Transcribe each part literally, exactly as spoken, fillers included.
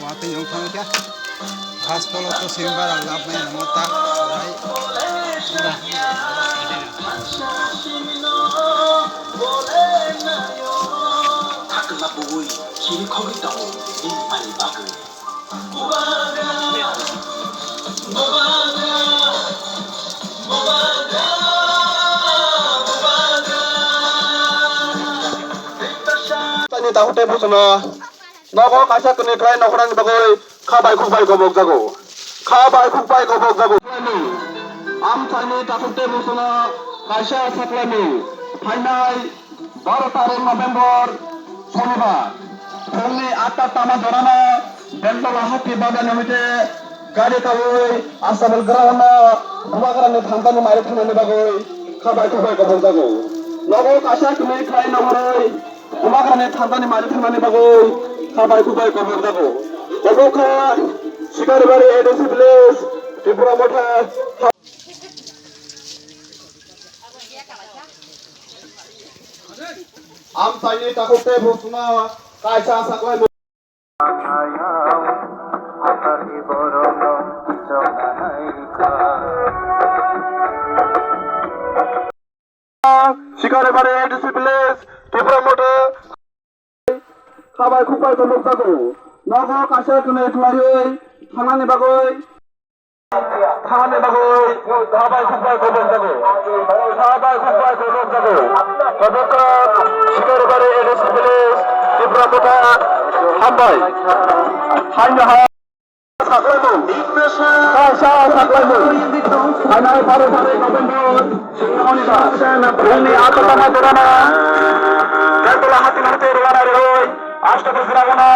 Watwi wng thang khe. First polo to simbar ang lab nai namo ta. Thakla bui chiri khogwi tongo bini ani bagwi. Tani takhuk tei buchwno nogo kaisa kwnwi khlai nokhrani bagwi kha bai khuk bai gobok jago. Kha bai khuk bai gobok jago. Amchaini takhuk tei buchwno kaisa saklaimung phainai baro tarik November, Sonibar, phungni atta tama jorano Bentala Hati Bazarni hoite gari kaui Astabal ground-o Bubagrani thansa ni mari thangnani bagwi kha bai khuk bai gobok jago. Nogo kaisa kwnwi khlai nogorwi Bubagrani thansa ni mari thangnani bagwi kha bai khuk bai gobok jago. Obo kha Sikaribari A D C village, Tipra Motha. Amchaini takhuk tei buchwno kaisa saklai. Sikaribari A D C village, Tipra Motha. Kha bai khuk bai gobok jago. Nogo kaisa kwnwi khlaiwi thangnani bagwi. Thangnani bagwi kha bai khuk bai gobok jago. Kha bai khuk bai gobok jago. Gobok kha Sikaribari A D C village, Tipra Motha, hambai. Haino ha. Saklaimung. Kaisa saklaimung. Haino pharo pharo November. Singhamoni ba. Bini ato tama dorana. Bentala Hati Bazar rwna rwoi. Ashta Bujra mona.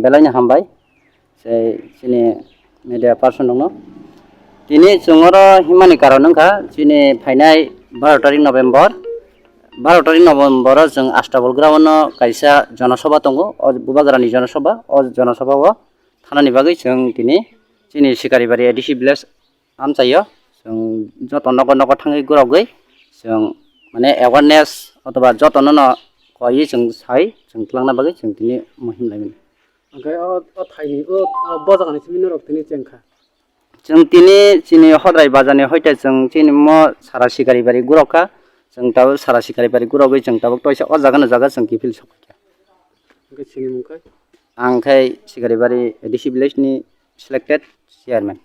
Belai no hambai. Sei chini media person rokno. Tini chwng oro himani karon wngkha chini phainai baro tarik November. Baro tarik November o chwng Astabal ground o kaisa jonosobha tongo, o Bubagrani jonosobha. O jonosobha o thanani bagwi chwng tini chini Sikaribari A D C village amchaio chwng joto nogo nogo thangwi gorogwi chwng mane awareness otoba jotono no koiwi chwng sai chwng twlangna bagwi chwng tini muhim laimani. Hwnkhe o, o thaini, o, o bojagani simi norok tini chengkha. Chwng tini chini Hodrai bazarni hoite chwng chini mo sara Sikaribari gurokha. Chwng tabuk sara Sikaribari gurogwi chwng tabuk toisa o jaga no jaga chwng kiphil sokphaikha. Hwnkhe chini mung khe? Ang khe Sikaribari A D C village ni selected chairman.